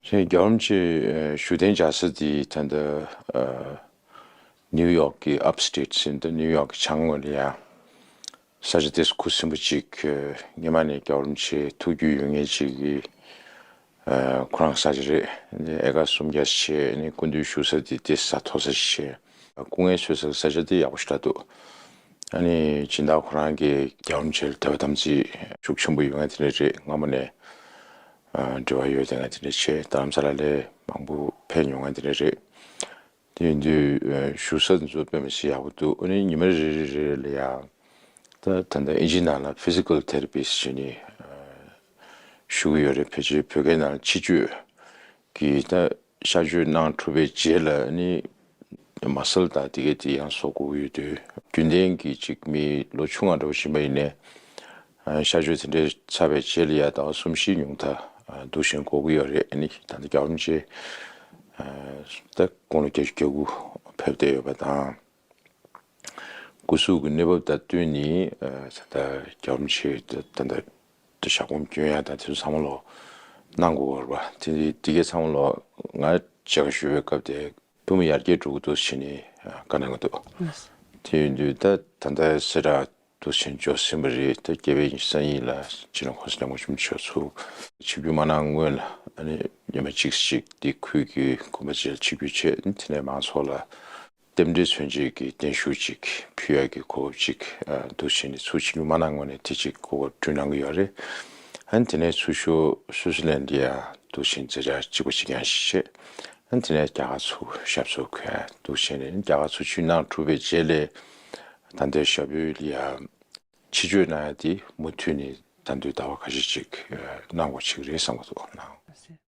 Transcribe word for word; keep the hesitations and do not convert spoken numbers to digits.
ཞེས། རྒྱལ་བ་རིན་པོ་ཆེ་བཞུགས་གདན་འཇགས་ས་དེ་ད་ལྟ་ནིའུ་ཡོག་གི་ཨབ་སི་ཊེཊ་ཟེར་ད་ནིའུ་ཡོག་གི་བྱང་ངོས་ལ་ཡ་ས་ཆ་དེ་ཁུ་སིམ་པོ་ཅིག་སྔོན་མ་ནས་རྒྱལ་བ་རིན་པོ་ཆེ་ཐུགས་རྒྱུས་ཡོད་མཁན་ཅིག་གི་ཁོ་རང་ས་ཆ་རེད། ཨེ་ཀར་སུམ་བརྒྱ་བྱས་ནས་སྐུ་མདུན་བཞུགས་ས་དེ་དེ་ས་མཐོ་ས་ཞིག་བྱས། སྐུ་ངལ་གསོ་ས་ས་ཆ་དེ་ཡག་པོ་ཞེ་དྲག་འདུག་ཨ་ནི་སྦྱིན་བདག་ཁོ་རང་གིས་རྒྱལ་བ་རིན་པོ་ཆེ་ལ་དད་པ་དམ་ཚིག་ཤུགས་ཆེན་པོ་ཡོད་མཁན་དེ་འདྲ་རེད། སྔ་མོ་ནས་འབྲེལ་བ་ཡོད་དེ་ང་དེ་འདྲ་བྱས། རྡ་རམ་ས་ལ་ལ་མང་པོ་ཕེབས་མྱོང་མཁན་དེ་འདྲ་རེད། དེ་ཡིན་དུས་བཞུགས་ས་འདི་ཚོ་དཔེ་མི་སྲིད་ཡག་པོ་འདུག་ཨ་ནི་ཉི་མ་རེ་རེ་རེ་ལ་ཡ་ད་ད་ལྟ་ཨིན་ཇི་ནང་ལ་ཕི་ཟི་ཀལ་ཐེ་ར་པི་སི་ཟེར་ནས་ཞུ་གི་ཡོད་རེད། ཕལ་ཆེར་བོད་སྐད་ནང་ལ་འཆི་བཅོས་ཀྱི་ད་གཤག་བཅོས་གནང་གྲུབ་པའི་རྗེས་ལ་ནི་མ་སལ་དང་དེ་གས་དེ་ཡང་བཟོ་དགོས་ཀྱི་ཡོད་དུས། རྒྱུན་ལྡན་གྱི་ཅིག་མི་ལོ་ཆུང་བ་འདྲ་བོ་ཞིག་ཡིན་པ་ཡིན་ནའི་གཤག་བཅོས་དེ་འདྲའི་ཚར་བའི་རྗེས་ལ་ཡ་ཟླ་བ་གསུམ་བཞི་ཉུང་མཐའ་འདུག་སེ་འགོར་གྱི་ཡོད་རེད། ཨ་ནི་ད་ལྟ་རྒྱལ་བ་རིན་པོ་ཆེ་ད་དགུང་ལོ་བརྒྱད་ཅུ་གྱ་དགུ་ཕེབས་བསྡད་ཡོད་པ་དང་། སྐུ་གཟུགས་ཀྱི་གནས་བབ་དང་བསྟུན་ནས་ད་ལྟ་རྒྱལ་བ་རིན་པོ་ཆེ་ད་ལྟ་ཞབས་གོམ་སྐྱོན་ཡ་དང་དེ་ཚོ་ཚང་མ་ལོ་གནང་དགོས་པ་རེད་པ། དེ་དེ་གས་ཚང་མ་ལོ་ང་མཇལ་ཁ་ཞུ་བའི་སྐབས་དེ་ཕུང་པོ་ཡར་རྒྱས་འགྲོ་གི་འདུག་ཟེར་ནས་བཀའ་གནང་གི་འདུག་དེ་ཡིན་དུས་ད་ད་ལྟ་སེ་ར་འདུག་སེ་འབྱོར་ཟིན་པ་རེད། ད་རྒྱལ་བའི་སང་ཉིན་ལ་སྤྱི་ནོར་གོང་ས་སྐྱབས་མགོན་ཆེན་པོ་མཆོག་ཚུར་ཆིབས་བསྒྱུར་མ་གནང་སྔོན་ལ་ཨ་ནི་ཉི་མ་གཅིག་གཅིག་འདི་ཁུལ་གྱི་དགོན་པ་ཅིག་ལ་ཆིབས་བསྒྱུར་བྱས། དེ་ནས་མང་ཚོགས་ལ་རྟེན་འབྲེལ་མཚོན་བྱེད་ཀྱི་བརྟན་བཞུགས་ཅིག་ཕུལ་ཡག་གི་གོ་སྐབས་ཅིག་འདུག་བྱས་ནས་ཚུར་ཆིབས་བསྒྱུར་མ་གནང་སྔོན་ནས་དེ་ཅིག་གོ་སྐབས་བསྐྲུན་གནང་གི་ཡོད་རེད། ཨ་ནི་དེ་ནས་ཚུར་ཤོག་སུད་སི་ལན་ལ་ཡ་འདུག་བྱས་མཛད་འཆར་གཅིག་པ་གཅིག་རྐྱང་ཞིག་བྱས། ཨ་ནི་དེ་ནས་རྒྱ་གར་ཚུར་ཞབས་སོར་འཁོད་ཡ་འདུག་བྱས་ནས་རྒྱ་གར་ཚུར་ཆིབས་བསྒྱུར་གནང་གྲུབ་པའི་རྗེས་ལ་ད་ལྟའི་ཞབས་ཡུལ་ལ་ཡ་ཆིབས་བསྒྱུར་གནང་ཡ་དེ་མུ་མཐུད་ནས་ད་དུང་ཟླ་བ་ཁ་ཤས་ཅིག་གནང་དགོས་ཀྱི་རེད་བསམ་གྱི་འདུག་ནའང་།